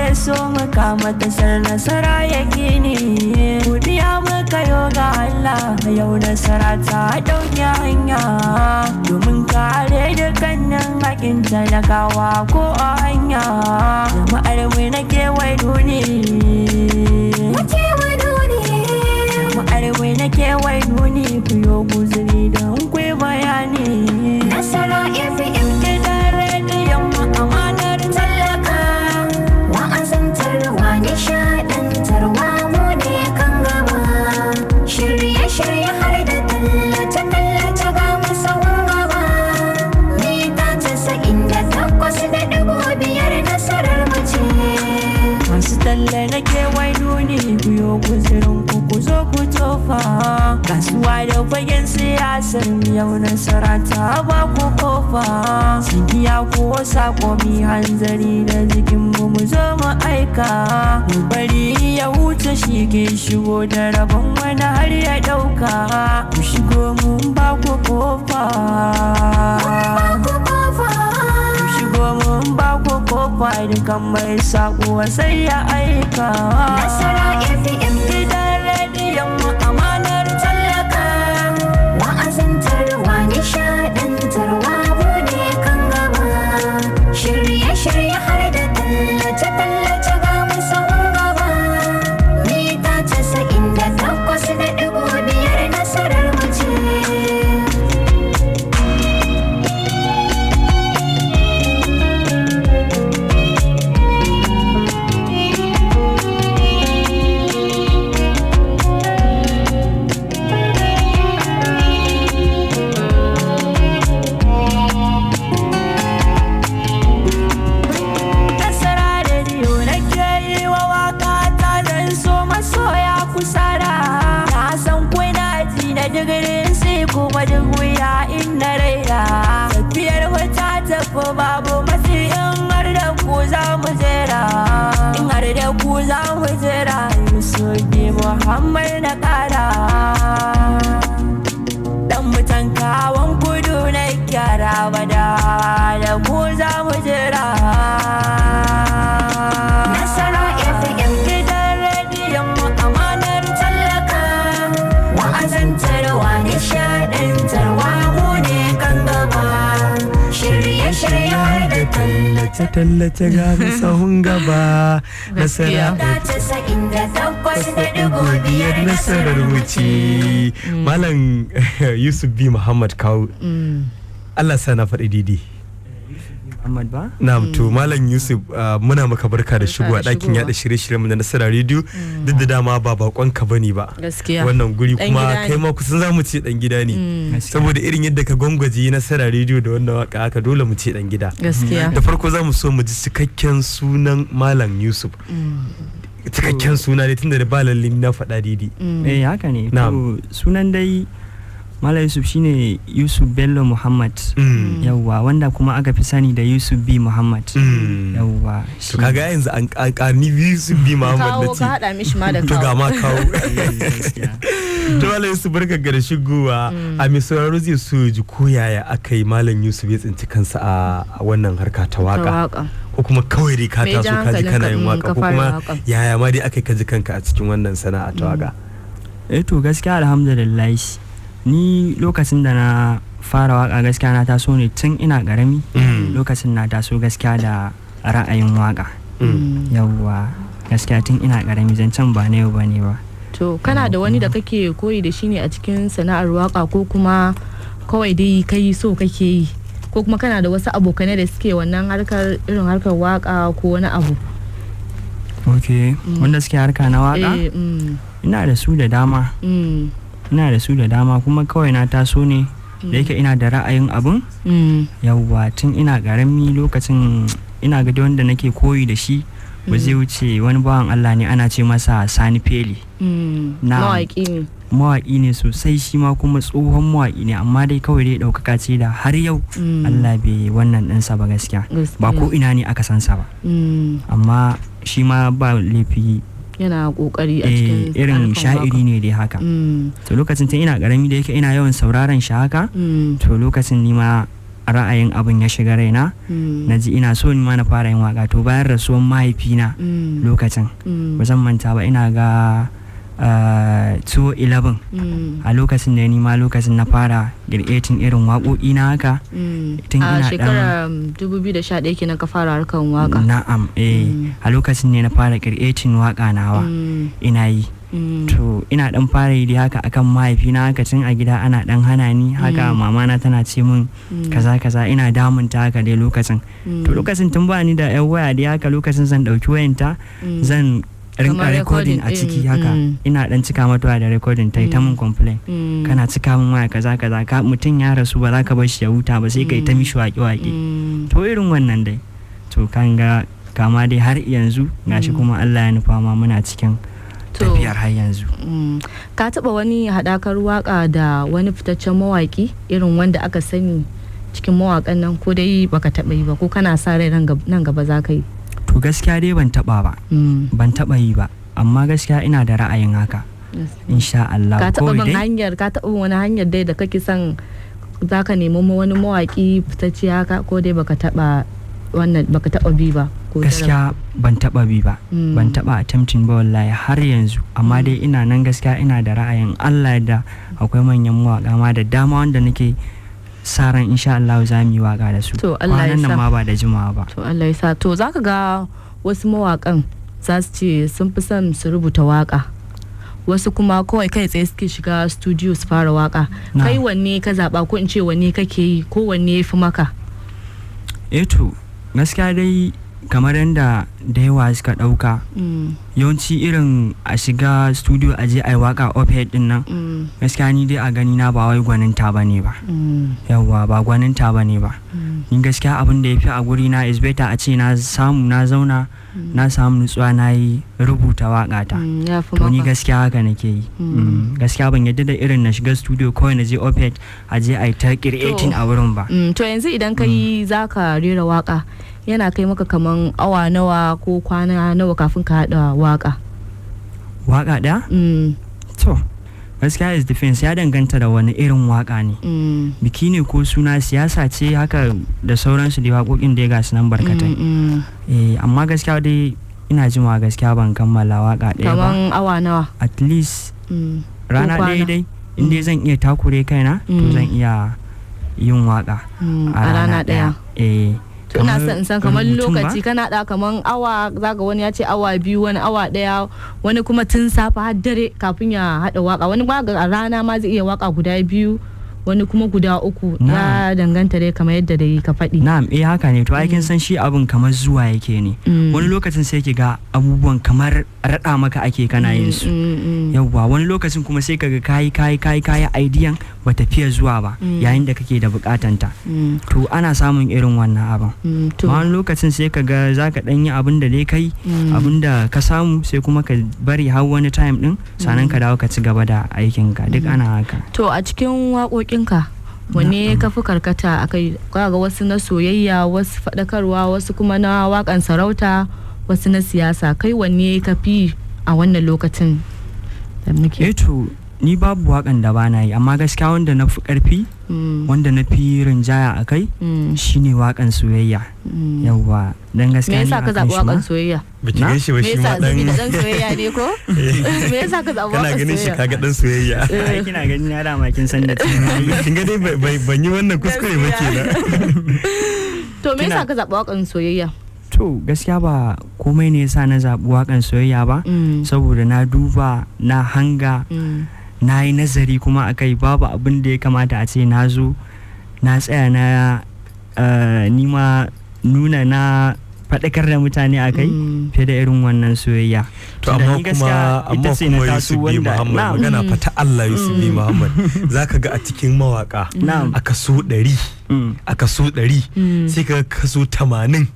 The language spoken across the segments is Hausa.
ya so mu kama tasar nasara ya gini. Godiya muka yo ga Allah, yau nasara ta ɗauki hanya. Domin kare dukkanin haƙin talakawa ko a hanya. Jama'ar mu na kewaye duni. Jama'ar mu na kewaye duni, ku yo guzuri don ku yi bayani. Nasara FM. Gidan rediyon mu amanar Tallaka, wa'azantarwa, nishaɗantarwa, mu ne kan gaba. Shirye-shirye har da tallace-tallace, ga mu sahun gaba. Mita 98.5, nasarar mu ce. Masu talla na kewaye duni, ku yo guzurin ku, ku zo ku tofa. Kasuwa da fagen siyasar mu, yau nasara ta ba ku kofa. Sigiya ko sako mi hanzari da jikin mu, mu zo mu aika. Mu bari ya wuce shi ke shigo da rabon wani har ya dauka. Ku shigo, mun ba ku kofa. Ku kofa. Ku shigo, mun ba ku kofa, dukan mai sako sai ya aika. Nasara FM. Gidan rediyon mu amanar Tallaka, wa'azantarwa, nishaɗantarwa, mu ne kan gaba. Shirye-shirye har da tallace-tallace, ga mu sahun gaba. Mita 98.5, nasarar mu ce. Nasara rediyo nake yi wa waka ta, zan so masoya kusara. Na san kuna ji na digirin sai kuma duk wuya in na raira. Tafiyar wata tafi babu matsi in har da ku za mu jera. In har da ku za mu jera, Yusuf B. Muhammad na kara. Dan mutan kawon kudu na kyara bada da ku za mu jira. Nasara FM. Gidan rediyon mu amanar Tallaka, wa'azantarwa, nishaɗantarwa, mu ne kan gaba. Shirye-shirye har da Tallace-tallace, ga mu sahun gaba, nasara ta 98.5, nasarar wuce. Malam Yusuf B Muhammad Kawo, Allah sa na faɗi daidai. Muhammad ba? Na'am, to Malam Yusuf, muna maka barka da shigo a da ɗakin shigowa. yada shirye-shiryen mu na Nasara Radio, duk da dama ba bakon ka bane ba. Gaskiya. Wannan guri Dan kuma gida ne. kai ma kusan za mu ce dan gida ne. Saboda irin yadda ka gwangwaje Nasara Radio da wannan waka haka, dole mu ce dan gida. Gaskiya. Da farko za mu so mu ji cikakken sunan Malam Yusuf. Cikakken suna ne, tunda da ba lalle na faɗa daidai. Eh, haka ne. Na'am. To sunan dai Malam Yusuf shine Yusuf Bello Muhammad. Yawwa, wanda kuma aka fi sani da Yusuf B Muhammad. Yawwa. To kaga yanzu an ƙarni Yusuf B Muhammad na Kawo ce. ka haɗa mishi ma da To ga kawo. ma kawo. Gaskiya. To Malam Yusuf, barka ga da shigowa. A mai sauraro zai so ya ji ko yaya aka yi Malam Yusuf ya tsinci kansa a wannan harka ta Ta waka. waka. Ko kuma kawai dai ka Me ya taso ja ka ji kana hankalinka, yin waka ka ko fara kuma waka? yaya ma dai aka yi ka ji kanka a cikin wannan sana'a ta waka. Eh, to gaskiya alhamdulillah, ni lokacin da na fara waka, gaskiya na taso ne tun ina karami. Lokacin na taso gaskiya da ra'ayin waka. Yawwa, gaskiya tun ina karami, zancen ba na yau bane ba. To kana da wani da kake koyi da shi ne a cikin sana'ar waka, ko kuma kawai dai kai so kake yi, ko kuma kana da wasu abokanai da suke wannan harkar, irin harkar waka ko wani abu? Ok, wanda suke harka na waka? Eh, Ina da su da dama. Ina da su da dama, kuma kawai na taso ne da yake ina da ra'ayin abun. Yawwa, tun ina karami, lokacin ina ga dai wanda nake koyi da shi ba zai wuce wani bawan Allah ne, ana ce masa Sani Feli. Na'am. Mawaƙi ne. Mawaƙi ne sosai shi ma, kuma tsohon mawaƙi ne, amma dai kawai dai ɗaukaka ce da har yau Allah bai wannan ɗinsa ba gaskiya. Ba ko ina ne aka san sa ba, amma shi ma ba laifi. Yana kokari a eh, cikin irin harkar sha'iri waka. ne dai haka. To lokacin tun ina karami, da yake ina yawan sauraron shi haka, to lokacin ni ma ra'ayin abin ya shiga raina, na ji ina so ni ma na fara yin waka. To bayan rasuwan mahaifina lokacin, ba zan manta ba, ina ga 2011, a lokacin da ni ma lokacin na fara creating irin waƙoƙi na haka. Tun A ina dan shekarar 2011 kenan ka fara harkan waka? Na'am, eh, a lokacin ne na fara creating waka nawa, ina yi. To ina dan fara yi dai haka akan mahaifina haka, tun a gida ana dan hana ni haka, mama na tana ce min kaza kaza, ina damunta haka dai lokacin. To lokacin tun ba ni da yan waya dai haka, lokacin zan dauki wayanta, zan rinka Kamar recording recording a ɗin, ciki haka, ina dan cika mata waya da recording, ta yi ta mun complain, kana cika min waya kaza kaza, ka mutum ya rasu ba za ka bar shi ya huta ba, sai kai ta mishi waƙe waƙe. To irin wannan dai, to kan ga kama dai har yanzu gashi kuma Allah ya nufa ma muna cikin tafiyar har yanzu. Ka taba wani haɗakar waka da wani fitaccen mawaki irin wanda aka sani cikin mawakan nan, ko dai baka taba yi ba, ko kana sa rai nan gaba za ka yi? To gaskiya dai ban taba ba, ban taba yi ba, amma gaskiya ina da ra'ayin haka insha Allah. Ka taba Kawai bin dai hanyar, ka taba bin wani hanyar dai da kake son za ka nemi wani mawaki fitacce haka, ko dai baka taba wannan, baka taba bi ba ko Gaskiya ban taba bi ba, ban taba attempting ba wallahi har yanzu, amma dai ina nan, gaskiya ina da ra'ayin Allah da akwai manyan mawaka ma da dama wanda nake sa ran insha Allah za mu yi waka da su To, Allah ya kwanan nan sa. ma ba da jimawa ba. To Allah ya sa. To zaka ga wasu mawakan za su ce sun fi son su rubuta waka, wasu kuma kawai kai tsaye suke shiga studio su fara waka. Na. Kai wanne ka zaba, ko in ce wanne kake yi, ko wanne ya fi maka? Eh, to gaskiya dai kamar yadda da yawa suka dauka, yawanci irin a shiga studio a je a yi waka head din nan, gaskiya ni dai a gani na ba wai gwaninta ba ne ba. Yawwa, ba gwaninta ba ne ba. Ni gaskiya abin da ya fi a guri na is better a ce na samu na zauna, na samu nutsuwa, na yi rubuta waka ta. Ya fi To ni maka. gaskiya haka nake yi. Gaskiya ban yadda da irin na shiga studio kawai na je head a je a yi ta creating a wurin ba. To yanzu idan ka yi za ka rera waka, yana kai maka kaman awa nawa ko kwana nawa kafin ka haɗa waka? Waka ɗaya? To gaskiya is depends, ya danganta da wani irin waka ne, biki ne ko suna, siyasa ce haka da sauransu dai, waƙoƙin da ya gasu nan barkatai. Eh, amma gaskiya dai ina jimawa gaskiya ban kammala waka ɗaya ba. Kaman awa nawa? At least rana Ko ɗaya kwana? dai, in dai zan iya takure kaina, to zan iya yin waka A rana ɗaya? Eh. To ina son in san kamar rubutun ba? lokaci kana da kaman awa, zaga wani ya ce awa 2, wani awa 1, wani kuma tun safe har dare kafin ya haɗa waka, wani ma a rana ma zai iya waka guda biyu, wani kuma guda uku. Ya danganta dai kamar yadda dai ka faɗi. Na'am, eh, haka ne. To ai kin san shi abun kamar zuwa yake ne. Wani lokacin sai ki ga abubuwan kamar raɗa maka ake kana yin su. Yawwa, wani lokacin kuma sai kaga kayi kayi kayi kayi, idean ba ta fiye zuwa ba yayin da kake da bukatanta. To ana samun irin wannan abin. To Amma wani lokacin sai kaga zaka dan yi abin da dai kai, abin da ka samu, sai kuma ka bari har wani time din sannan ka dawo ka ci gaba da aikinka. Duk ana haka. To a cikin waƙoƙinka wanne ka fi karkata a kai? Kaga wasu na soyayya, wasu faɗakarwa, wasu kuma na waƙan sarauta, wasu na siyasa. Kai wanne ka fi a wannan lokacin da muke? Eh, to ni babu wakan da bana yi, amma gaskiya wanda na fi karfi, wanda na fi rinjaya a kai, shine wakan soyayya. Yawwa, dan Me gaskiya ni yasa ka akan zaɓi shi ma- waƙan soyayya? Baki Na? gan shi ba Me shi ma yasa? dan Saboda dan soyayya ne, ko me yasa ka zaɓi kana waƙan ganin shi soyayya? kaga dan soyayya. Ai kina ganin na dama kin san da cewa Kin ga dai ban yi wannan kuskure ba kenan. To me yasa Kina- ka zaɓi waƙan soyayya? To gaskiya ba komai ne yasa na zaɓi wakan soyayya ba, saboda na duba, na hanga, na yi nazari kuma akai, babu abin da ya kamata a ce na zo na tsaya na nima nuna na faɗakar da mutane akai fiye da irin wannan soyayya. To Tunda amma ni gaskiya kuma ita amma ce na kuma taso Yusuf B wanda- Muhammad, Na'am. magana fa ta Allah, Yusuf B Muhammad, zaka ga a cikin mawaka Na'am. a kaso 100, a kaso 100 sai ka ga kaso 80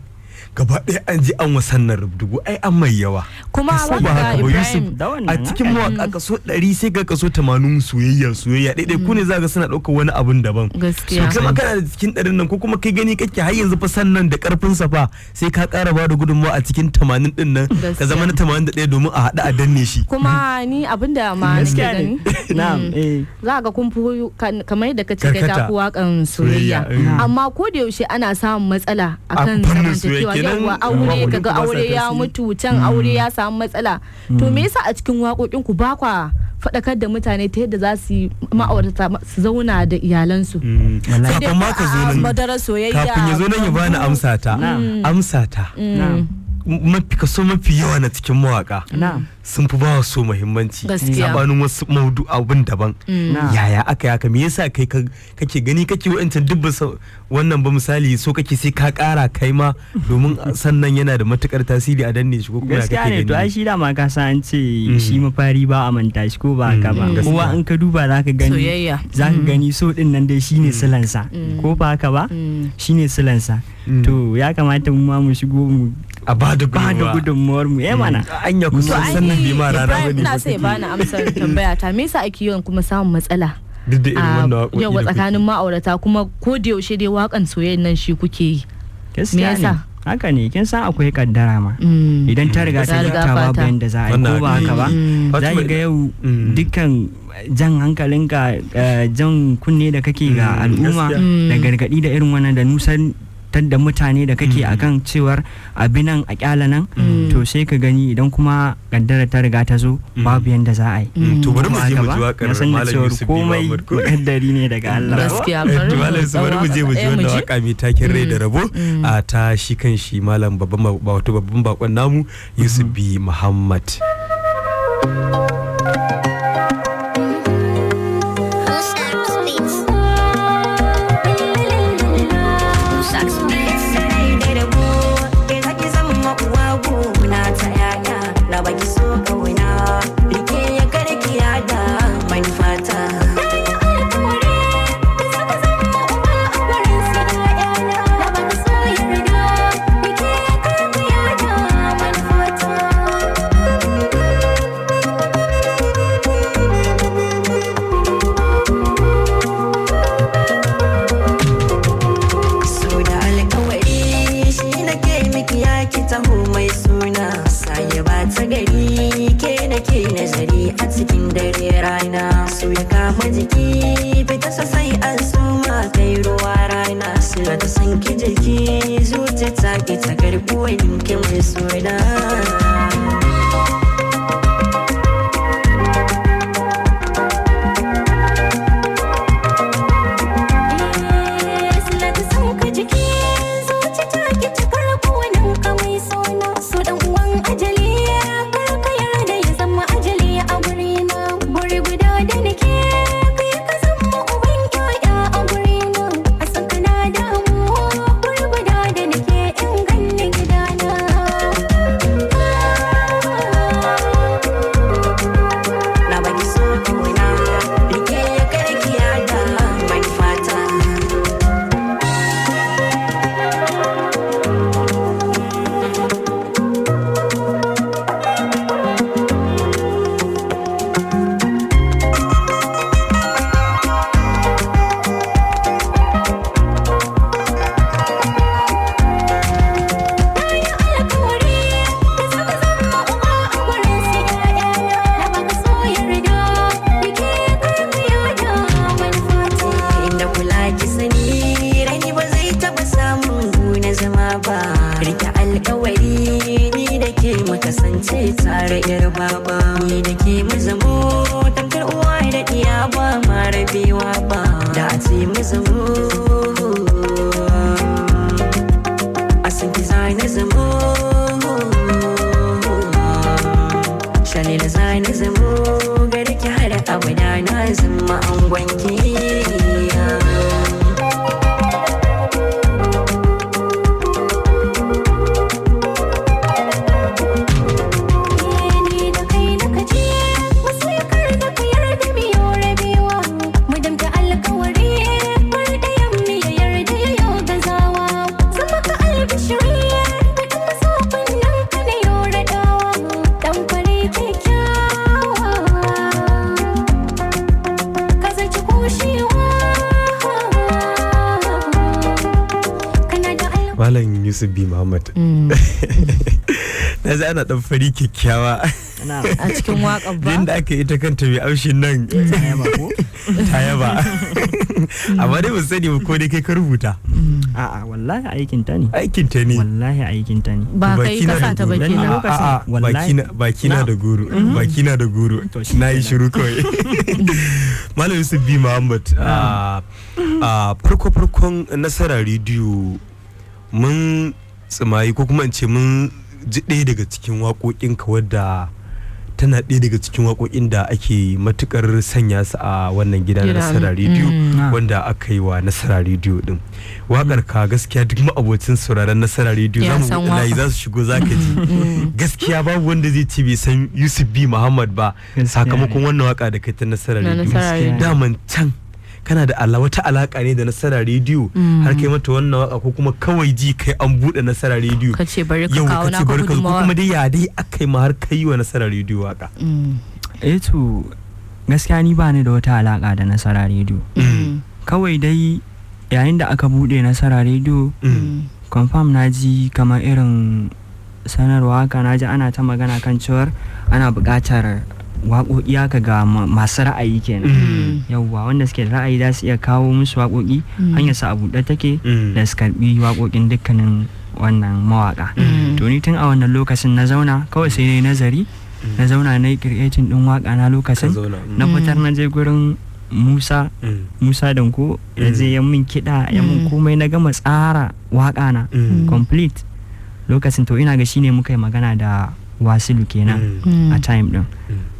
Gaba ɗaya an ji an wasan nan rubdugu, ai an mai yawa. Kuma Ko ba ba ga haka ba, Yusuf? Ibrahim. Da wannan A cikin haka ne. mawaƙa kaso 100 sai ga kaso 80 soyayya soyayya, ɗaiɗai ku ne za ga suna ɗaukar wani abun daban. Gaskiya. So kai ma kana da cikin 100n nan, ko kuma kai gani kake har yanzu fa sannan da karfin sa fa sai ka ƙara ba da gudunmawa a cikin 80 ɗin nan, ka zama na 81 domin a haɗu a danne shi? Kuma ni abinda ma nake Gaskiya gani, ne, na'am, eh. Za ga kun fi kamar yadda ka ce kai Karkata. ta fi wakan soyayya, Soyayya, eh. amma ko da yaushe ana samun matsala akan fannin soyayya zamantakewa. kenan, Yawwa, aure, waƙoƙin kaga ku ba sa aure ya tasiri. mutu can, aure ya samu matsala. To me yasa a cikin waƙoƙin ku ba kwa faɗakar da mutane ta yadda za su yi ma'aurata su zauna da iyalansu? Wallahi. Kafin ma ka zo nan, Madarar soyayya. Kafin ya zo nan ya bani amsa ta, amsa ta, Na'am. Mafi kaso mafi yawa na cikin mawaka Na'am. sun fi bawa so muhimmanci, Gaskiya. sabanin wasu maudu abun daban. Na'am. Yaya aka yi haka? Me yasa kai kake gani kake wa'ancan duk ba wannan ba? Misali, so kake sai ka kara kai ma domin sannan yana da matukar tasiri a danne shi, ko kuma ya Gaskiya kake ne. To ai gani? shi dama ka san an ce shi mafari ba a manta shi, ko ba haka ba? Gaskiya. Kowa in ka duba zaka gani, Soyayya. zaka gani so din nan dai shine silansa, ko ba haka ba? Shine silansa. To ya kamata mu ma mu shigo mu A ba da ba da gudunmawa. Gudunmuwar mu, eh mana. Anya To kusan ai sannan bai ma rana Ibrahim, bane ina ba so ya kake- bani amsar tambaya ta, me yasa ake yawan kuma samun matsala Duk da irin a wannan waƙoƙi yawa da kuke. tsakanin ma'aurata, kuma ko da yaushe dai wakan soyayyan nan shi kuke yi? Gaskiya Me ne. yasa? Haka ne, kin san akwai kaddara ma. Idan ta riga Ta ta riga gifta, babu fata. yanda za a yi, Wannan ko ba haka ba? haka Za ki ga yau dukkan jan hankalinka, jan kunne da kake ga al'umma, gaskiya. da gargadi da irin wannan, da nusantar da mutane da kake akan cewar abi nan a kyala nan, to sai ka gani idan kuma kaddara ta riga ta zo, babu yanda za a yi. To bari mu Ko ba je haka mu ba? ji waƙar Na san da Malam cewar Yusuf komai Muhammad, ko? muƙaddari ne daga Allah. Gaskiya, Eh, bari to mu Malam Yusuf, bari mu je mu ji ɗaya mu wannan ji. waka mai taken Rai da Rabo a ta shi kan shi malam babban wato babban bakon namu Yusuf B Muhammad. Rai da rabo, ke zaki zama uwa gona ta yaya, na baki so kauna, rike ya karki yada manufata. So da alkawari shi nake miki, ya ki taho mai suna saye ba ta gari, ke nake nazari a cikin dare rana, so ya kama jiki fita sosai, an suma kai ruwa rana, suna ta san ki jiki, zuciya ta ki ta karbi wani ki mai suna. Na baki so kauna, rike ya karki yada manufata. Inda kula ki sani rani ba zai taba samun guna zama ba, rike alkawari ni da ke mu kasance tare yar baba, ni da ke mu zamo tamkar uwa da iya, ba ma rabewa ba, da a ce mu zamo a san ki zane zamo shalila zane zamo gari ki har abada na zama angonki. Alkawari, bar ɗayan mu ya yarda ya yo gazawa, zama ka albishiri. Yusuf B Muhammad, na ji ana dan fari kyakkyawa a cikin waƙar ba. Yadda aka yi ita kanta mai aushin nan Ta yaba ko? Ta yaba, amma dai ban sani ba ko dai kai ka rubuta. A'a, wallahi aikin ta ne. Aikin ta ne. Wallahi aikin ta ne. Ba kai Bakina ka sa da ta ba goro. kenan. Lokacin, A'a, wallahi. bakina da goro, bakina da goro. To shi Na yi kenan. shiru kawai. Malam Yusuf B Muhammad, a farko farkon Nasara Rediyo mun tsimayi, ko kuma in ce mun ji ɗaya daga cikin waƙoƙinka wadda tana ɗaya daga cikin waƙoƙin da ake matukar sanya su a wannan gida na Gida, Nasara Rediyo, wanda aka yi wa Nasara Rediyo din waƙar ka. Gaskiya duk ma'abocin sauraron Nasara Rediyo Ya za mu san buɗe layi, waƙar. za su shigo, za ka ji. Gaskiya babu wanda zai ce bai san Yusuf B Muhammad ba Gaskiya sakamakon wannan waka da kai ta Nasara Na Rediyo. Nasara Gaskiya. Rediyo. Daman can kana da wata alaka ne da Nasara Rediyo har kai mata wannan waka, ko kuma kawai ji kai an buɗe Nasara Rediyo Ka ce bari ka yau kawo ka ce naka bari ka zo, ko gudunmawa. kuma dai ya dai aka yi ma har kai wa Nasara Rediyo waka? Eh to, gaskiya ni ba ni da wata alaka da Nasara Rediyo. Kawai dai yayin da aka bude Nasara Rediyo, confirm na ji kamar irin sanarwa haka, na ji ana ta magana kan cewar ana buƙatar waƙoƙi haka ga masu ra'ayi kenan. Yawwa, wanda suke da ra'ayi za su iya kawo musu waƙoƙi, hanyar su a buɗe take da su karɓi waƙoƙin dukkanin wannan mawaƙa. To ni tun a wannan lokacin na zauna kawai sai na yi nazari, na zauna na yi creating ɗin waƙa na Ka lokacin zauna. Na fitar, na je gurin Musa, Musa Danko, ya je ya min kiɗa, ya min komai, na gama tsara waƙa na complete lokacin. To ina ga shine muka yi magana da Wasilu kenan a time din.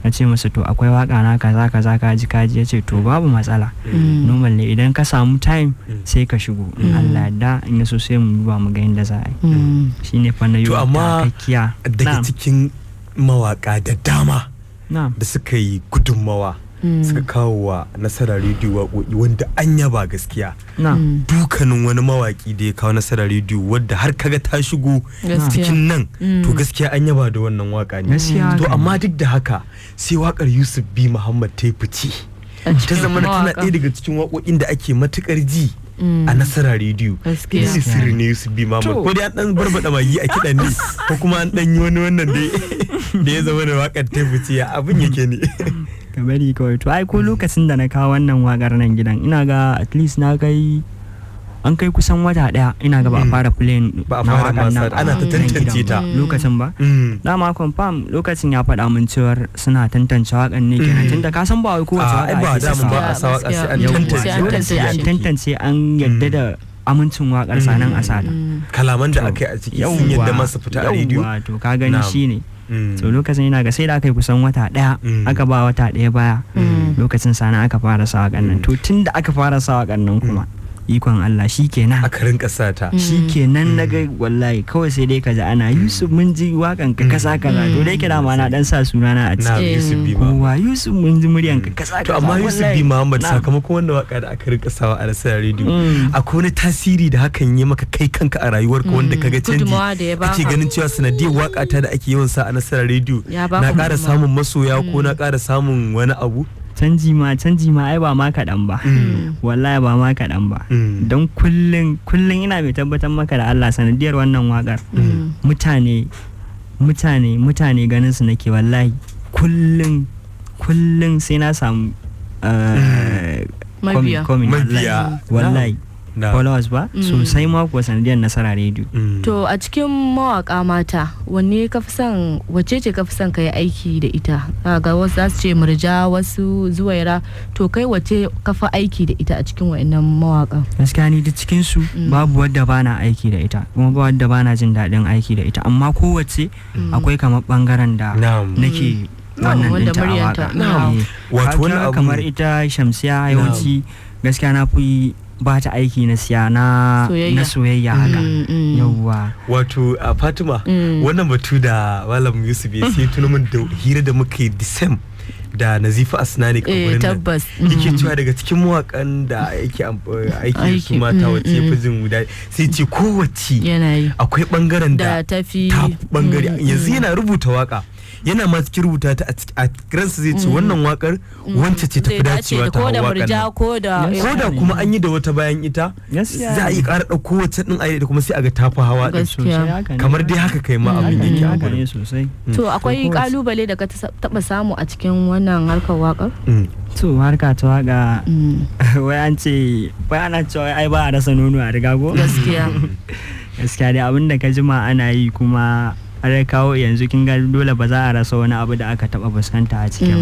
Na ce masa, to akwai waka na kaza kaza, kaji kaji. Ya ce to babu matsala, normal ne, idan ka samu time sai ka shigo, in Allah da in ya so sai mu duba mu ga yadda za a yi. Shine fa na yi To amma takakkiya. daga Na'am. cikin mawaka da dama Na'am. da suka yi gudunmawa, suka kawo wa Nasara Rediyo waƙoƙi wanda an yaba gaskiya, Na'am. dukanin wani mawaki da ya kawo Nasara Rediyo wadda har kaga ta shigo Gaskiya. cikin nan, to gaskiya an yaba da wannan waka ne. Gaskiya To haka ne. amma duk da haka sai wakar Yusuf B Muhammad ta yi fice, A ta cikin zama tana mawaƙa. ɗaya daga cikin waƙoƙin da ake matukar ji a Nasara Rediyo. Gaskiya. Isi sirri ne, Yusuf B Muhammad? To. Ko dai an dan barbada magi a kiɗan ne, ko kuma an dan yi wani wannan dai da ya zama da wakar ta fice, ya abin yake ne? Ka bari kawai. To ai ko lokacin da na kawo wannan wakar nan gidan, ina ga at least na kai an kai kusan wata daya, ina ga ba a fara playing Ba a na fara waƙar masa nan ana ta a nan tantance gidan ta. ba. Lokacin ba dama confirm lokacin ya faɗa min cewar suna tantance waƙan ne kenan, tunda ka san ba wai kowace A, ai waƙa ba ake damun ba sakawa. a sa waka sai an Gaskiya. tantance. Sai an Dole sai an tantance. tantance, an yadda da amincin waƙar sanan a sata. Kalaman da aka yi a ciki sun yadda masa fita a rediyo. Yawwa, to ka gani Na'am. shine. To lokacin ina ga sai da aka yi kusan wata daya, aka ba wata daya baya lokacin sana aka fara sa waƙan nan. To tun da aka fara sa waƙan nan kuma, ikon Allah, shikenan. Aka rinka sata. Shikenan, na ga wallahi kawai sai dai kaji ana, "Yusuf, mun ji waƙan ka kaza kaza." To dai kira ma na dan sa sunana a Na ciki. Yusuf B Muhammad. Kowa, "Yusuf, mun ji muryan ka kaza To kaza." amma Yusuf B Wallahi. Muhammad, Na'am. sakamakon wannan waka da aka rinka sawa a Nasara Rediyo, akwai wani tasiri da hakan yi maka kai kanka a rayuwarka wanda kaga canji, Gudunmawa da ya baka. kake ganin cewa sanadiyar waka ta da ake yawan sa a Nasara Rediyo Ya baka na ƙara gudunmawa. samun masoya ko na ƙara samun wani abu? Canji ma ai ba ma kaɗan ba, wallahi ba ma kaɗan ba. Don kullum kullum ina mai tabbatar maka da Allah, sanadiyar wannan wakar mutane mutane mutane ganin su nake, wallahi kullum kullum sai na samu Mabiya. comment, Mabiya. wallahi Na. followers ba sosai ma kuwa, sanadiyar Nasara Rediyo. To a cikin mawaka mata, wanne ka fi son, wacce ce ka fi son ka yi aiki da ita? Ga wasu za su ce Murja, wasu Zuwaira. To kai wacce ka fi aiki da ita a cikin wa'annan mawakan? Gaskiya ni duk cikin su babu wadda bana aiki da ita, kuma ba wadda bana jin daɗin aiki da ita, amma kowace akwai kamar bangaren da Na'am. nake wannan Wanda ɗinta a muryanta. waka. Na'am. Eh, Wato wani kaga abu- kamar ita Shamsiya, yawanci gaskiya na fi ba ta aiki na siya na Soyayya. na soyayya haka. Yawwa. Wato a Fatima, wannan batu da Malam Yusuf ya sai tuno min da hira da muka yi the same da Nazifi Asnanik a Eh, gurin nan. tabbas. Yake cewa daga cikin mawakan da yake aiki da su Aiki, mata mm, wacce ya fi jin daɗi, sai ce kowace Yana yi. akwai bangaren da Da tafi ta bangare. Yanzu yana rubuta waka, yana ma cikin rubuta ta, a ransa zai ce wannan wakar wance ce tafi Zai dace dacewa da ta ko hau da wakan murja nan. ko da Yes. Ko da kuma an yi da wata bayan ita, Gaskiya za a ne. yi ƙara ɗauko wacce ɗin a yi da kuma sai a ga tafi hawa ɗin. Gaskiya. Sosai haka ne. Kamar dai haka kai ma abin Haka ne, yake a haka ne gurin. sosai. To akwai Kowace- kalubale da ka taba samu a cikin wannan harkar wakar? To harka ta waka, wai an ce wai ana cewa ai ba a rasa nono a riga ko. Gaskiya. Gaskiya dai abin da ka jima ana yi kuma har ya kawo yanzu, kin ga dole ba za a rasa wani abu da aka taba fuskanta a ciki ba.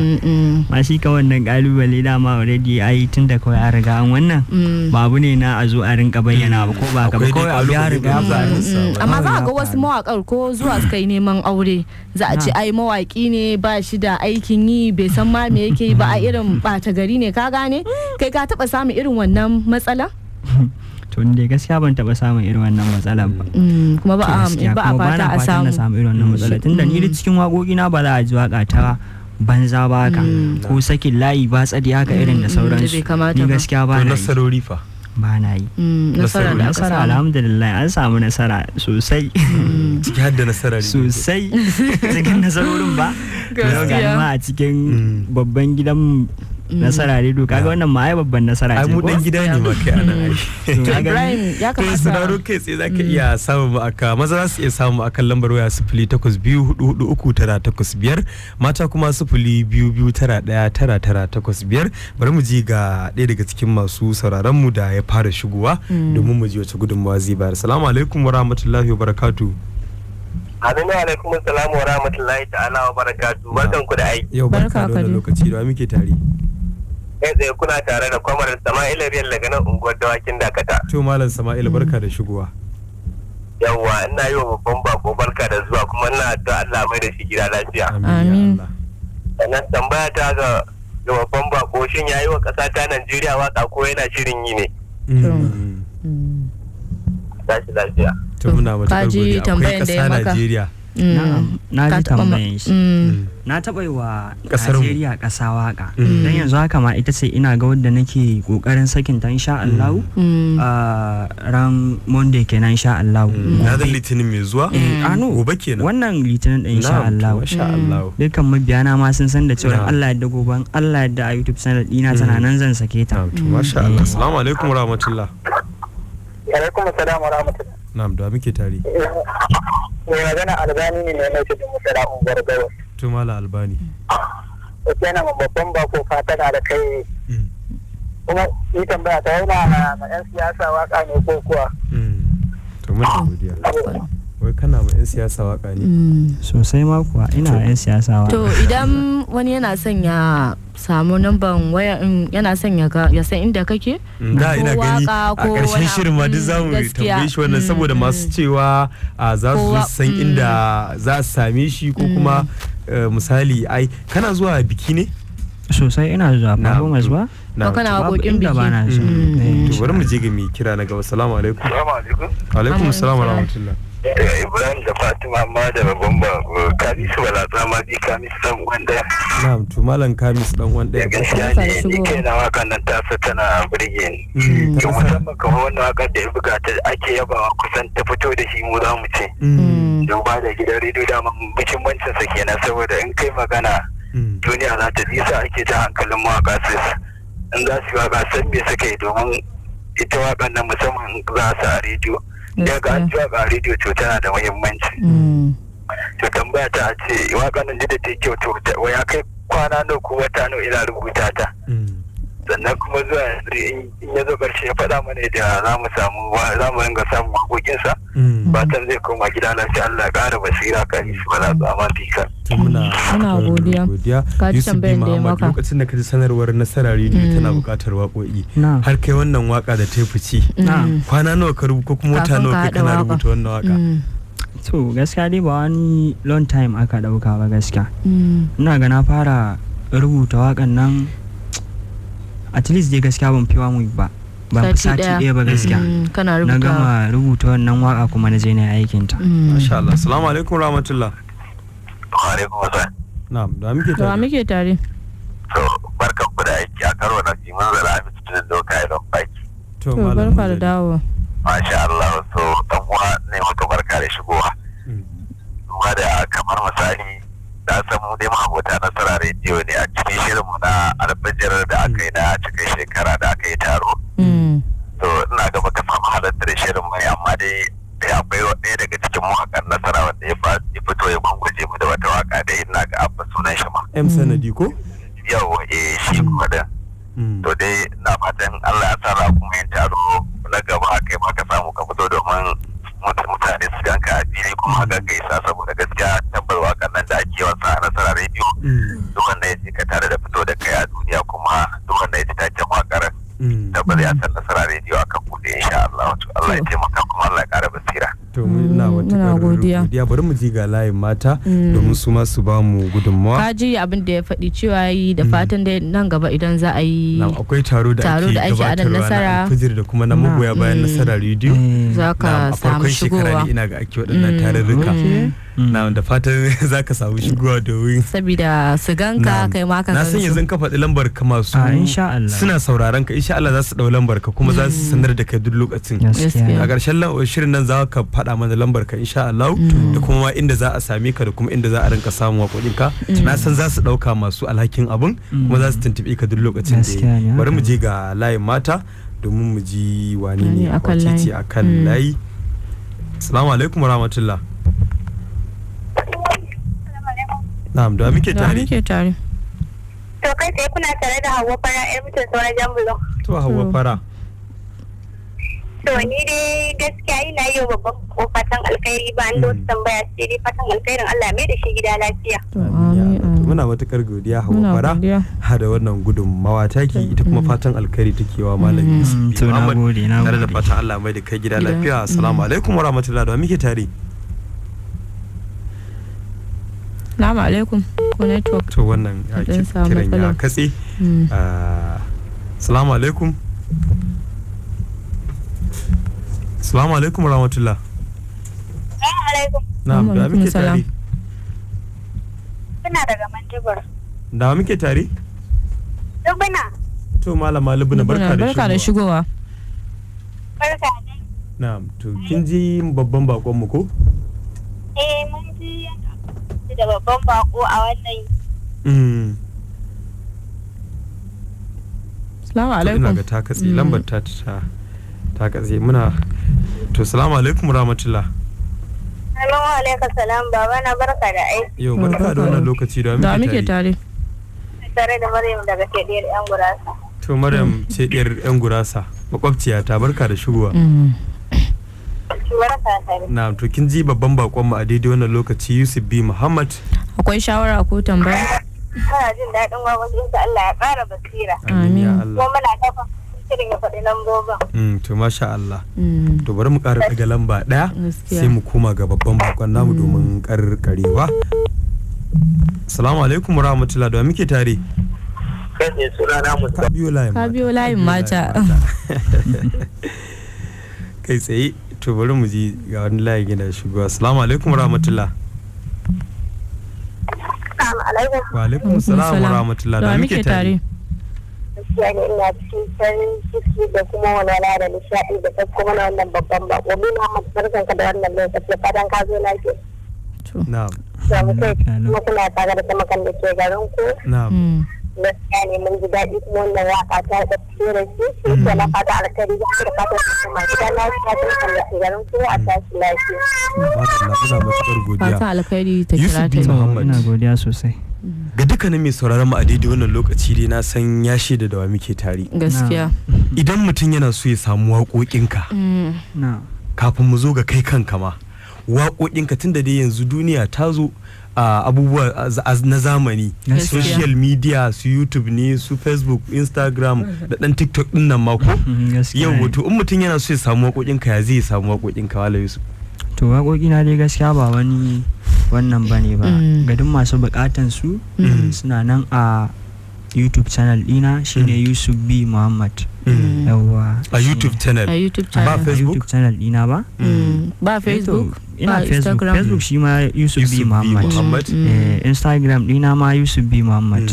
Ma shi ka wannan kalubale dama already ai tun da kawai an riga an wannan, ba abu ne na a zo a rinka bayyana ba ko ba ka ba, Akwai dai kawai abu ya kalubale riga ya da za a faru. rasa ba. Amma za a Ya ga wasu faru. mawaƙar ko zuwa suka yi neman aure, za a ce Na. ai mawaƙi ne, ba shi da aikin yi, bai san ma me yake yi ba, a irin ɓata gari ne. Ka gane, kai ka taɓa samun irin wannan matsala? To ni dai gaskiya ban taba samun irin wannan matsalar ba. Kuma ba a Gaskiya, ba a kuma fata bana a fatan na samu. samu irin wannan matsalar, tunda ni duk cikin waƙoƙi na ba za a ji waƙa ta banza ba haka ko sakin layi ba tsadi haka irin da Da sauransu. bai kamata Ni ba. gaskiya ba To na yi. nasarori fa? Ba na yi. Nasara da aka Nasara, samu. alhamdulillah an samu nasara sosai. Ciki har da nasarar. Sosai cikin nasarorin ba. Yau ga ni Gaskiya. ma a cikin babban gidan Nasara Radio, kaga wannan ma ai babban nasara Ai ce mu ko? dan gida ne ma kai anan ai. To, To ka gani? Ibrahim, ya To kamata sauraro, kai tsaye za ka iya samun mu aka maza za su iya samun mu akan lambar waya 082443985, mata kuma 022919985. Bari mu ji ga ɗaya daga cikin masu sauraron mu da ya fara shigowa domin mu ji wace gudunmawa zai bayar. Salamu alaikum wa rahmatullahi wa barakatu. Aminu alaikum salamu wa rahmatullahi ta'ala wa barakatu. Barkan ku da aiki. Yau barka Barka da ka wannan dai. lokaci, da wa muke tare? Kai tsaye kuna tare da Kwamar Sama'ila Riyal daga nan unguwar Dawakin Dakata. To Malam Sama'il, barka da shigowa. Yawwa, ina yi wa babban bako barka da zuwa, kuma ina addu'a Allah mai da shi gida lafiya. Amin ya Amin. Allah. Sannan tambaya ta ga babban bako, shin yayi wa ƙasa ta Najeriya waka ko yana shirin yi ne? Tashi lafiya. To muna matuƙar Ka ji godiya. Akwai tambayan da ya ƙasa maka. Najeriya. Na'am, na Ka ji taɓa ma- tambayan shi. Na taɓa yi wa Ƙasar mu. Najeriya ƙasa waƙa. Don yanzu haka ma ita ce ina ga wadda nake ƙoƙarin sakin ta insha Allah. Ran Monday kenan insha Allah. Na zan Litinin mai zuwa? Eh, ah, no. Gobe kenan. Wannan Litinin ɗin insha Na'am, to Allah. masha Allah. Dukkan mabiyana ma sun san da cewa Na'am. Allah ya gobe, Allah ya a YouTube channel ɗina tana nan zan sake ta. Na'am, to masha Allah. Assalamu alaikum wa rahmatullah. Alaikum salam wa rahmatullah. Na'am, da wa muke tare? Mai magana Albani ne mai mai tudun Musara unguwar Gabas. To Malam Albani. Wasu yana ma babban bako fatan alkai. Kuma ni tambaya ta, yana ma 'yan siyasa waka ne ko kuwa? To muna godiya. Wai kana ma 'yan siyasa waka ne? Sosai ma kuwa, ina 'yan siyasa waƙa. To idan wani yana son ya samu namban waya, yana son ya ga ya san inda kake Da ko ina gani waka a ko ƙarshen wani shirin ma duk abu, zamu gaskiya. tambaye shi wannan, saboda masu cewa a za su Ko wa- san inda za su same shi ko kuma misali ai kana zuwa biki ne? Sosai ina zuwa Na'am, performance to- ba. Na'am, Ko kana Babu waƙoƙin inda biki. ba na zuwa. To bari mu je ga mai kira na gaba. Assalamu alaikum. Assalamu alaikum. Alaikum assalam wa rahmatullah. Ibrahim da Fatima, amma da babban bako Kamisu Bala Tsama bi Kamisu dan wanda. Na'am, to Malam Kamis dan wan ɗaya. Gaskiya Barka da ne, ni shigowa. kai na wakan nan tasa tana burge ni. To musamman kamar wannan wakar da ya buga ta ake yabawa, kusan ta fito da shi mu za mu ce. Duba da gidan rediyo dama muhimmancin sa kenan, saboda in kai magana duniya za ta ji, sa ake ta hankalin mawaka su in za su yi waka san me suka yi, domin ita wakan nan musamman in za su a rediyo. Ya ga an ji waka a rediyo to tana da muhimmanci. To tambaya ta a ce wakan nan duk da ta yi kyau, to wai ya kai kwana nawa ko wata nawa ina rubuta ta? Sannan kuma zuwa yanzu in ya zo ƙarshe ya faɗa mana da za mu samu za mu ringa samun waƙoƙinsa. Fatan zai koma gida lafiya, Allah ya ƙara basira kan shi ba za su amma fika. To muna Muna godiya. Godiya. Ka ji Yusuf B. tambayan da ya Muhammad, maka. lokacin da ka ji sanarwar Nasara Rediyo tana buƙatar waƙoƙi, Na'am. har kai wannan waka da ta fice, Na'am. kwana nawa ka rubuta ko kuma wata Kafin nawa ka kai haɗa kana waƙa. rubuta wannan waka? To gaskiya dai ba wani long time aka ɗauka ba gaskiya. Ina ga na fara rubuta waƙan nan at least dai gaskiya ban fi mu ba. Ban fi Sati sati ɗaya. ɗaya ba gaskiya. Kana Na rubuta. gama rubuta wannan waka kuma na je na yi aikin ta. Masha Allah. Assalamu alaikum rahmatullah. Alaikum assalam. Na'am, da muke Da wa tare? muke tare? a karo na biyu mun zara Hamisu Tudun Doka ya don baki. To To Malam barka da Munzali. dawowa. Masha Allah so dan uwa ne maka barka da shigowa. Duba da kamar misali da san mu dai ma'abota Nasara Rediyo ne a cikin shirinmu na alfajir da aka yi na cikin shekara da aka yi taro. To ina ga baka samu halartar shirin mai amma dai akwai ɗaya daga cikin mawaƙan Nasara wanda ya fito ya gwangwaje mu da wata waka da ina ga abba sunan shi ma. M Sanadi ko? Yau eh shi kuma din. To dai na fatan Allah ya sa za kuma yin taro na gaba kai ma ka samu ka fito domin mutane su ganka a fili kuma ga gaisa saboda gaskiya tabbar wakan nan da ake yawan sa a Nasara Rediyo duk wanda ya ji ka tare da fito da kai a duniya kuma duk wanda ya ji taken wakar tabbas ya san Nasara Rediyo akan kuɗi insha Allah. To Allah ya taimaka kuma Allah ya ƙara basira. To muna Muna matuƙar godiya. godiya bari mu ji ga layin mata domin su ma su ba mu gudunmawa. Ka ji abin da ya faɗi cewa yi da fatan dai nan gaba idan za a yi Na'am, akwai taro da taro ake da ake a nan gabatarwa na Nasara. alfijir da kuma na magoya bayan Nasara Rediyo. Za ka Na'am, a samu farkon shekara shigowa. ne ina ga ake waɗannan tarurruka. Na'am, da fatan za ka samu shigowa domin Sabida su ganka Na'am. kai ma ka Na san gansu. yanzu in ka faɗi lambar ka masu A, insha Allah. suna sauraron ka insha Allah za su ɗau lambar ka kuma za su sanar da kai duk lokacin. Gaskiya. A ƙarshen shirin nan za ka faɗa mana lambar ka insha Allah da kuma ma inda za a same ka da kuma inda za a rinka samun waƙoƙin ka. Na san za su ɗauka masu alhakin abun kuma za su tuntuɓe ka duk lokacin da Gaskiya ne, ya bari mu haka. je ga layin mata domin mu ji wani ne Wani akan wace ce layi. akan layi. Assalamu alaikum warahmatullah. Na'am, da wa muke Da tare? muke tare. To kai tsaye kuna tare da Hauwa Fara 'yar mutum sauran Jambulo. To Hauwa Fara. To ni dai gaskiya ina yi wa babban ko fatan alkhairi ba an da wasu tambaya sai dai fatan alkhairin Allah mai da shi gida lafiya. To Amin ya amin, Allah. To amin. muna matukar godiya Hauwa Muna Fara godiya. ha da wannan gudunmawa taki ita kuma fatan alkhairi take wa Malam Yusuf B. To na Muhammad gode, na tare da gode. fatan Allah mai da kai gida Gida. lafiya. Assalamu alaikum wa rahmatullahi da wa muke tare. Salamu alaikum. Ko network. To wannan ya An ɗan samu kiran ya matsala. katse. Assalamu alaikum. Assalamu alaikum wa rahmatullah. Assalamu alaikum. Na'am, da wa Alaikum muke salam. tare? Suna daga Manjibur. Da wa muke tare? Dubuna. To Malama Lubna barka da Barka da shigowa. shigowa. Barka dai. Na'am, to kin ji babban bakon mu ko? Eh mun ji da babban bako a wannan Salamu To ina alaikum. ga ta katse lambar ta ta ta katse muna to salamu alaikum rahmatullah. Assalamu alaikum salam baba na barka da aiki Yau barka da wannan lokaci da Da wa muke muke tare. tare. tare da Maryam daga Kediyar yan gurasa. To Maryam ce diyar yan gurasa makwabciya ta barka da shigowa. Barka tare. Na'am, to kin ji babban bakon mu a daidai wannan lokaci Yusuf B Muhammad. Akwai shawara ko tambaya? Muna jin daɗin waƙoƙinsa Allah ya ƙara basira. Amin ya Amin. Allah. Kuma muna kafa shirin ya faɗi lambobin. To masha Allah. To bari mu ƙara daga lamba ɗaya Gaskiya. sai mu koma ga babban bakon namu domin karkarewa. Assalamu alaikum warahmatullahi da wa muke tare. Kai ne suna na Ka biyo layin Ka mata. biyo layin mata. Kai tsaye to bari mu ji ga wani layin yana shigowa. Assalamu alaikum warahmatullah. Assalamu alaikum. Wa alaikum assalam warahmatullah. Da wa muke tare. Gaskiya ne ina cikin farin ciki da kuma walwala da nishaɗi da ta kuma na wannan babban bako. Ni Muhammad barkan ka da wannan lokaci fatan ka zo lafiya. To. Na'am. To mu kai kuma kuna tare da tamakan da ke garin ku. Na'am. Gaskiya ne mun ji daɗi kuma wannan waka ta da fito shi shi ke na fata alkhairi da da fatan ku kuma gida lafiya tamakan da ke garin ku a tashi lafiya. Madalla, muna matukar godiya. Fatan alkhairi ta Yusuf kira B. ta yi. To, Muhammad. ina godiya sosai. Ga dukkanin mai sauraron mu a daidai wannan lokaci dai na san ya shaida da wa muke tare. Gaskiya. Idan mutum yana so ya samu waƙoƙinka Na. kafin mu zo ga kai kanka ma waƙoƙinka tunda dai yanzu duniya ta zo a abubuwa na zamani Gaskiya. social media su YouTube ne su Facebook, Instagram da dan TikTok din nan ma ko Gaskiya yau ne. to in mutum yana so ya samu waƙoƙinka ya zai samu waƙoƙinka wala Yusuf? To waƙoƙina dai gaskiya ba wani wannan ba ne ba. Ga duk masu buƙatan su suna nan a YouTube channel ɗina shine Yusuf B Muhammad. Yawwa. A YouTube channel. A YouTube Ba channel. A Facebook? YouTube channel dina ba. Ba Eh to, Facebook, ina ba Facebook. Instagram. Facebook shi ma Yusuf B Yusuf B. Muhammad. Muhammad. Instagram dina ma Yusuf B Muhammad.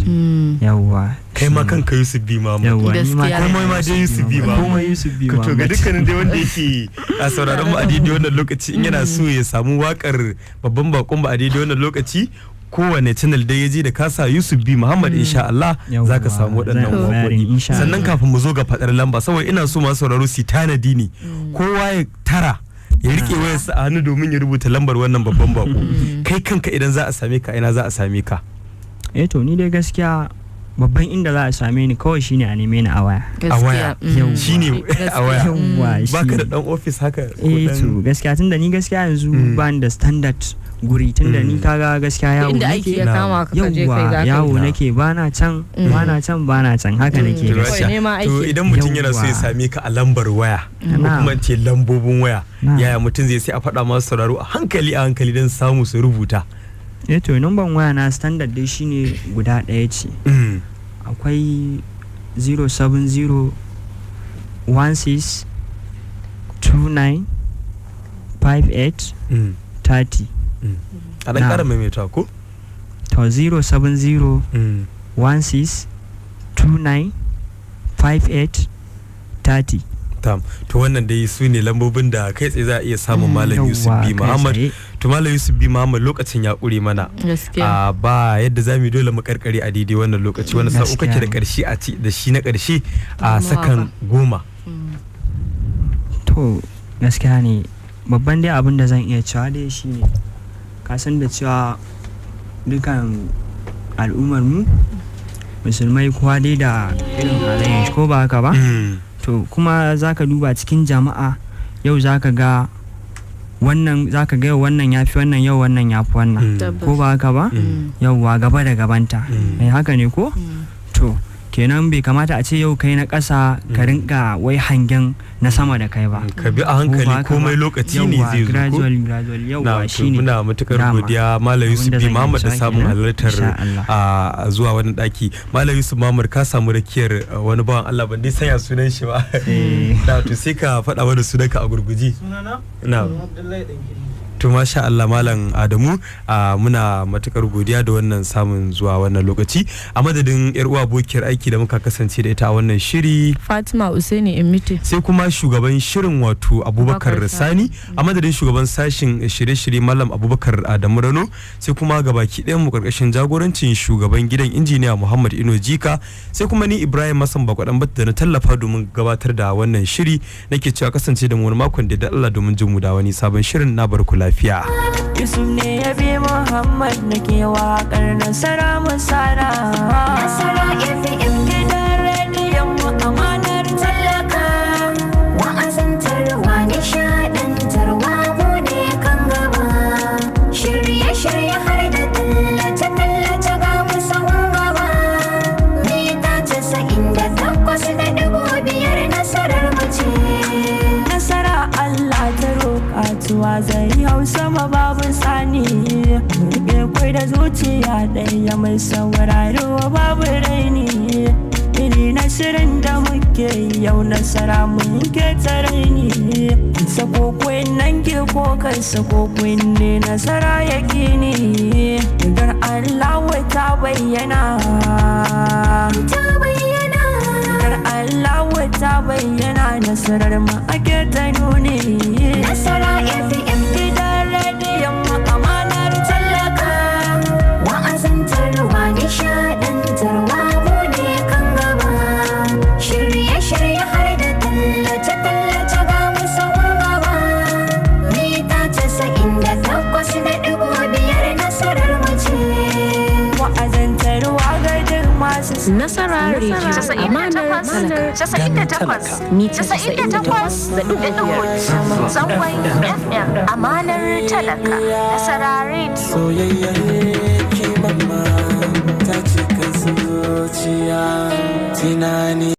Yawwa. Kai ma kanka Yusuf B Muhammad. Yawwa, ni ma Gaskiya. kaina Komai ma dai Yusuf B Muhammad. Komai Yusuf B To ga Muhammad. dukkanin dai wanda yake a sauraron mu a daidai wannan lokaci, in yana so ya samu wakar babban bakon ba a daidai wannan lokaci, kowane channel dai ya je da kasa Yusuf B Muhammad, insha Allah Yawwa, zaka samu waɗannan zan waƙoƙi. insha Allah. Sannan kafin mu zo ga faɗar lamba, saboda ina so masu sauraro su tanadi ne, kowa ya tara ya rike wayarsa a hannu domin ya rubuta lambar wannan babban bako. Kai kanka idan za a same ka, ina za a same ka? Eh to, ni dai gaskiya babban inda za a same ni kawai shine a neme ni a waya. A waya. Yawwa. Shine a waya. Yawwa, Baka da shine. dan office haka ko Eh dan- to, gaskiya tunda ni gaskiya yanzu ba ni da standard guri, tunda ni kaga gaskiya yawo Inda aiki nake. ya kama ka kaje kai Yawwa, za ka yi. yawo nake, bana can, bana can, bana can, haka nake To, Kawai gaskiya. nema To aiki. idan mutum yana so ya Yawwa. same ka a lambar waya ko Na'am. kuma in ce lambobin waya, Na'am. yaya mutum zai sai a faɗa masu sauraro a hankali a hankali don samu su rubuta? Eh to, numban waya na standard dai shine guda ɗaya ce. Akwai 070 16 29 58 30. A ɗan Na'am. ƙara maimaita ko? To, 070 16 29 58 30. Tam. To wannan dai su ne lambobin da kai tsaye za a iya samun Malam Yusuf Yawwa, B kai Muhammad. tsaye. To Malam Yusuf B Muhammad, lokacin ya ƙure mana. Gaskiya. A ba yadda za mu yi, dole mu karkare a daidai wannan lokaci. Wani sa'o Gaskiya kake da ne. ƙarshe a ci da shi na ƙarshe a Goma sakan 10. To gaskiya ne, babban dai abin da zan iya cewa dai shine, ka san da cewa dukan al'ummar mu musulmai kowa dai da irin halayen shi, ko ba haka ba? To kuma zaka duba cikin jama'a yau, zaka ga wannan, zaka ga yau wannan yafi wannan, yau wannan yafi wannan, ko ba haka ba? Yauwa, gaba da gabanta. Eh, haka ne ko? To kenan bai kamata a ce yau kai na ƙasa ka rinka wai hangen na sama da kai ba. Ka bi a hankali, Ko ba haka komai ba? lokaci ne Yauwa, zai zo ko? Gradually, gradually, yauwa, Na, to shine. muna matukar Dama. godiya Malam Yusuf Abinda B zan iya Muhammad da cewa samun kenan. halartar Insha Allah. a zuwa wani daki. Malam Yusuf Muhammad, ka samu rakiyar wani bawan Allah, ban dai sanya sunan shi ba. Eh. Na, to sai ka faɗa mana sunanka a gurguje. Sunana? Na. Abdullahi Dankini. To masha Allah, Malam Adamu, muna matukar godiya da wannan samun zuwa wannan lokaci. A madadin yar uwa abokiyar aiki da muka kasance da ita a wannan shiri, Fatima Usaini Imiti. sai kuma shugaban shirin wato Abubakar Abubakar Sani, a madadin shugaban sashin shirye-shirye Malam Abubakar Adamu Rano, sai kuma gabaki ɗayan mu karkashin jagorancin shugaban gidan Injiniya Muhammad Ino Jika, sai kuma ni Ibrahim Masan Bakwadan Batta da na tallafa domin gabatar da wannan shiri nake cewa kasance da mu wani makon da Allah domin jin mu da wani sabon shirin. Na barku lafiya. Yusuf ne ya bi Muhammad, nake waƙar nasara musara. Nasara FM. Gidan rediyon mu, amanar Tallaka, wa'azantarwa, nishaɗantarwa, mu ne kan gaba. Shirye-shirye har da tallace-tallace, ga mu sahun gaba. Mita 98.5, nasarar mu ce. Nasara Allah ta roƙa tuwa zai hau sama babu tsani. Rike kwai da zuciya ɗaya, mai sauraro babu raini. Iri na shirin da muke yi yau, nasara mun ke ta raini. Sako nan ke ko kan sako ne, nasara ya kini. Idan Allah ta bayyana. Ta bayyana. Dar Allah ta bayyana, nasarar mu ake ta nuni. Nasara FM. Gidan rediyon mu, amanar Tallaka, wa'azantarwa, nishaɗantarwa, mu ne kan gaba. Shirye-shirye har da tallace-tallace, ga mu sahun gaba. Mita 98.5, nasarar mu ce. Wa'azantarwa ga duk masu Nasara Radio Amanar Talaka mita 98.5 zangon FM, Amanar Talaka, Nasara Radio. Soyayya ki mamma ta cika zuciya tunani.